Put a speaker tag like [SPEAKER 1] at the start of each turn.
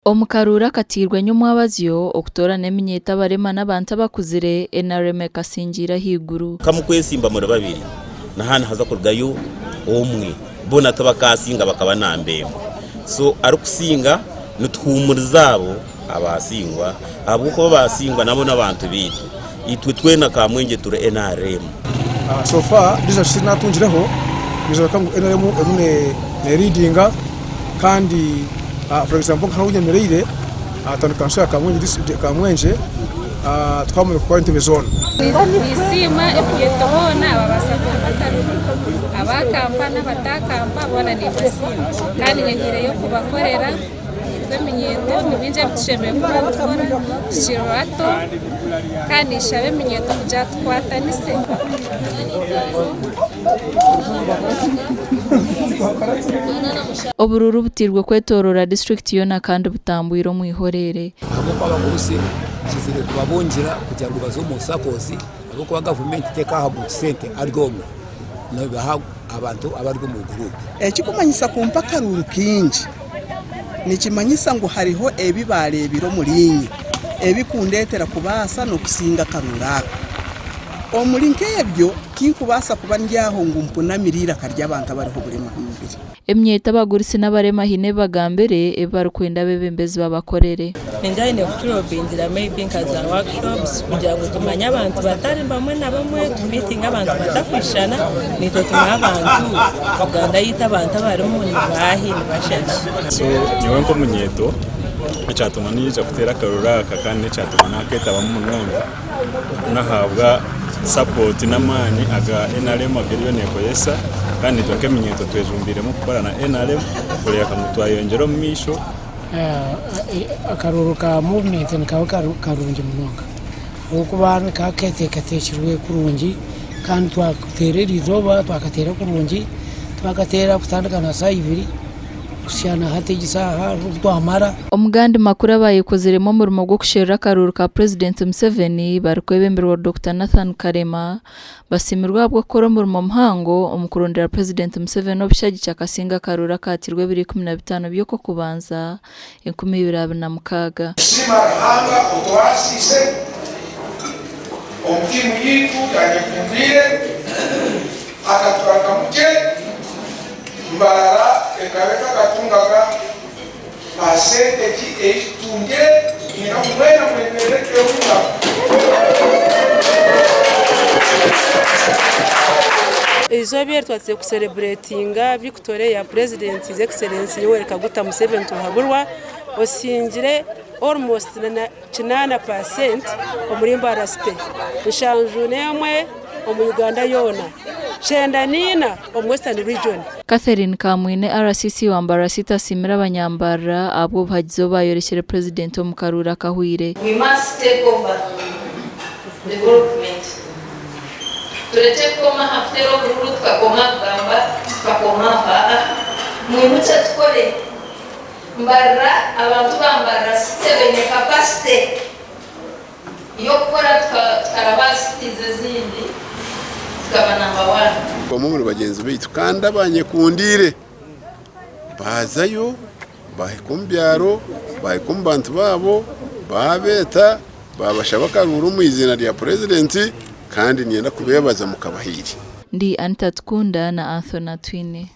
[SPEAKER 1] Omu karuuru akatairwe nyomwabazyo, okutoorana eminyeeto abarema n'abantu abakuzire, NRM ekasingiira ahaiguru.
[SPEAKER 2] Ka mukwesimba muri babiri, na haaba nihaza kurugayo omwe, boona tibakaasinga bakaba namba emwe. So arikusinga nituhuumuriza abo abaasingwa ahabw'okuba abaasingwa nabo n'abantu baitu. Itwe twena Kamwengye turi nrm.
[SPEAKER 3] So far results ezi natungireho nizoreka ngu nrm erimu ne leadinga kandi for example nka ahu nyemereire aha town council ya Kamwengye twamara kutwara entebe zoona.
[SPEAKER 4] Ninsiima eminyeeto boona ababaasa kumpa akaruru, abaakampa n'abataakampa boona nimbasiima kandi nyehiireyo kubakorera. Itwe eminyeeto ni bingi ebi tushemereire kuba nitukora tukiri bato kandi ninshaba eminyeeto kugira tukwatanise.
[SPEAKER 1] Oburuuru butairwe kwetooroora disiturikiti yoona kandi butambwire omu ihoreere.
[SPEAKER 5] Ahabw'okuba abagurusi kizire kubabungira kugira ngu baze omu sakozi ahabw'okuba gavumenti tekaaha muntu sente ari omwe, neebaha abantu abari omu guruupu.
[SPEAKER 6] Ekikumanyisa kumpa akaruuru kaingi nikimanyisa ngu hariho ebi baareebire omuriinye ebikundeetera kubaasa n'okusinga akaruuru ako. Omuri nk'ebyo, tinkubaasa kuba ndi aho ngu mpunamire eiraka ry'abantu abariho oburema aha mubiri.
[SPEAKER 1] Eminyeeto abagurusi n'abarema haine ebi bagambire ebi barikwenda abeebembezi babakorere.
[SPEAKER 7] Ningira aine kutulobingira maybe nka za workshops kugira ngu tumanye abantu batari bamwe na bamwe, tumiitinge abantu batakushushana naitwe tumanye abantu Uganda yaitu abantu abarimu ni baahi nibashaki.
[SPEAKER 8] So nyowe nk'omunyeeto ekyatuma naija kuteera akaruru aka kandi n'ekyatuma naaketabamu munonga n'ahabwa sapooti n'amaani aga nrm agu eriyo neekoresa kandi naitwe nk'eminyeeto twejumbiiremu kukora na nrm kureebeka ngu twayongyera omu maisho.
[SPEAKER 9] Akaruuru ka muvumenti nikaba karungi munonga ahabw'okuba nikaba keteekateekirwe kurungi kandi twateera eriizooba twakateera kurungi, twakateera kutandika na shaaha ibiri kuhitsya na hati egi eshaaha obu twamara.
[SPEAKER 1] Omu gandi makuru abayekoziremu omurimo gw'okusherura akaruuru ka Purezidenti Museveni barikwebemberwa Dokita Nathan Karema basiimirwe ahabw'okukora omurimo muhango omu kurondera Purezidenti Museveni obushagiki akasinga akaruuru akaatirwe ebiro 15 by'Okwokubanza, 2026.
[SPEAKER 10] Tusiima Ruhanga otubaasiise omu tiimu yaitu ya Nyekundiire akatugarukamu gye. Mbarara ekaba etakatungaga paasentegi ei tutungire nyina ngu mwena mwemerere twehuga.
[SPEAKER 11] Eizooba eri twatwire kusereburetinga victory ya Purezidenti His Excellency Yoweri Kaguta Museveni Tibuhaburwa osingire almost 80% omuri Mbarara City, 71 omu Uganda yoona, 94 omu Western Region.
[SPEAKER 1] Catherine Kamwine RCC wa Mbarara City asiimire abanyambarara ahabw'obuhagizi obu baayorekire Purezidenti omu karuuru akahweire.
[SPEAKER 12] We must take over development. Turekye kukoma aha kuteera oburuuru tukakoma aha kugamba tukakoma aho aa. Mwimukye tukore. Mbarira abantu ba Mbarara City baine capacity y'okukora tukaraba aha cities ezindi tukaba number one.
[SPEAKER 13] Bamwe omuri bagyenzi baitu kandi abanyekundiire baazayo baahika omu byaro, baahika omu bantu baabo, baabeeta, baabashaba akaruuru omu iziina rya Purezidenti kandi niinyenda kubeebaza mukabahaire.
[SPEAKER 1] Ndi Anita Tukunda na Anthony Atwine.